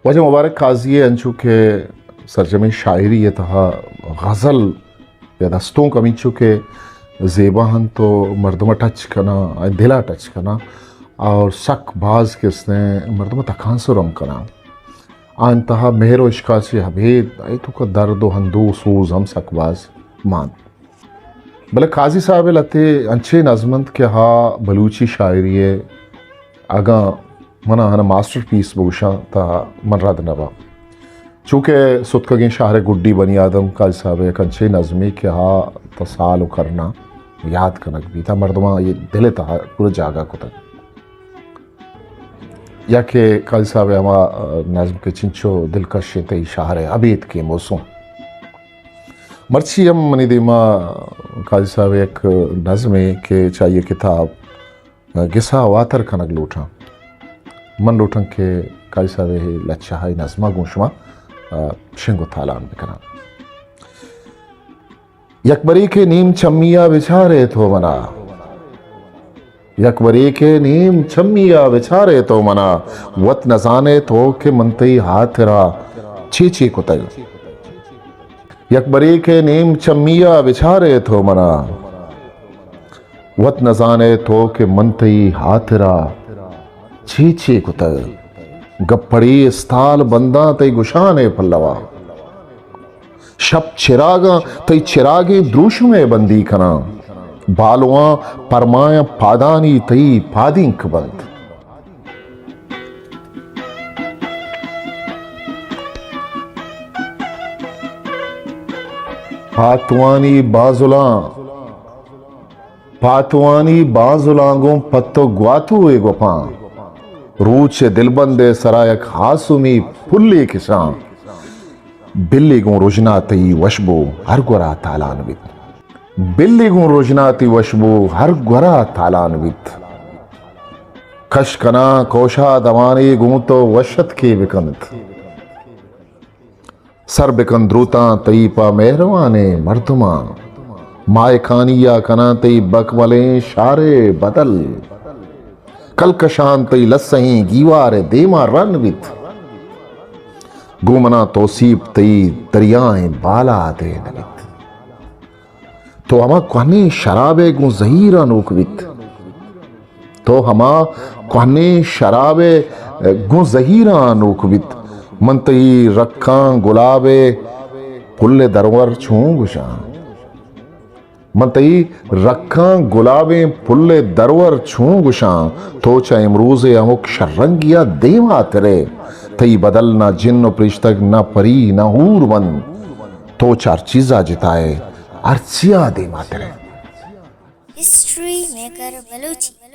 واجہ مبارک قاضی ءِ انچو کہ سرجمیں شاعری ءِ تہا غزل یا دستونک ہمینچو کہ زیبا انت و مردم ءَ ٹچ کناں، آئی دل ءَ ٹچ کناں اور سک باز کہ استیں مردم ءَ تکانسر ہم کناں۔ آن تہا مہر و عشق ءَ چہ ابید آئی توکا درد و ہندو و سوز ہم سک باز مان۔ بلے قاضی صاحب ءِ لہتے انچیں نظم انت کہ ہا بلوچی شاعری ءِ اگاں من آہاں ماسٹر پیس بگوشاں تہ من رد نہ باں۔ چونکہ ستکگیں شہر ءِ گڈی بنی آدم قاضی صاحب ءِ یک انچیں نظمے کہ ہا تا سال و کرناں یاد کنگ بیت، مردماں آئی دل ءِ تہا پورا جاگہ کتگ۔ یا کہ قاضی صاحب ءِ ہما نظم کہ چنچو دلکش انت تئی شہر ءِ ابیتکیں موسم۔ مرچی ہم منی دیما قاضی صاحب ءِ یک نظمے کہ چہ آئی ءِ کتاب گسا واتر کنگ لوٹاں۔ من لوٹاں کہ قاضی صاحب ءِ اے لچہ ءَ، اے نظم ءَ گوں شما، آ، شنگ و تالان بکناں۔ یک بریکے نیم چمی ءَ بچارے تو منا، یک بریکے نیم چمی ءَ بچارے تو منا، وت نزانے تو کہ من تئی ہاترا چی چی کتگ۔ یک بریکے نیم چمی ءَ بچارے تو منا، وت نزانے تو کہ من تئی ہاترا چی چی کتگ۔ گپڑی استال بنداں تئی گشانے پلوا، شپ چراگاں تئی چراگیں دروشمے بندی کناں، بالواں پرمایاں پادانی تئی پادینک بند۔ پاتوانی بازلاں، پاتوانی بازلاں گوں پت و گواتو ءِ گوپاں، روچ ءِ دلبند ءِ سرا یک ہاسومی پلے کشاں۔ بلے گوں رژنا تئی وشبو ہر گورا تالان بیت۔ بلے گوں رژنا تئی وشبو ہر گورا تالان بیت۔ کش کناں کوشا دوانے گوں تو وش اتکے بکنت۔ سر بکن دروتاں تئی پہ مہروانیں مردماں۔ ماہکانی ءَ کناں تئی بکملیں شارے بدل۔ کلکشان تئی لسہیں گیوار ءِ دیما رن بیت۔ گوں منا توسیپ تئی دریائیں بالاد ءِ نہ بیت۔ تو ہما کوہنیں شرابے گوں زہیراں نوک بیت۔ تو ہما کوہنیں شرابے گوں زہیراں نوک بیت۔ من تئی رکاں گلابے پل ءِ درور چون گشاں؟ من تئی رکاں گلابیں پل ءِ درور چون گشاں؟ تو چہ امروز ءِ ہمک شررنگی ءَ دیما ترے۔ تئی بدل نہ جن و پریشتگ، نہ پری، نہ ہور بند۔ تو چہ ہر چیزا جتا ئے، ہر چیا دیما ترے۔ History maker Balochi.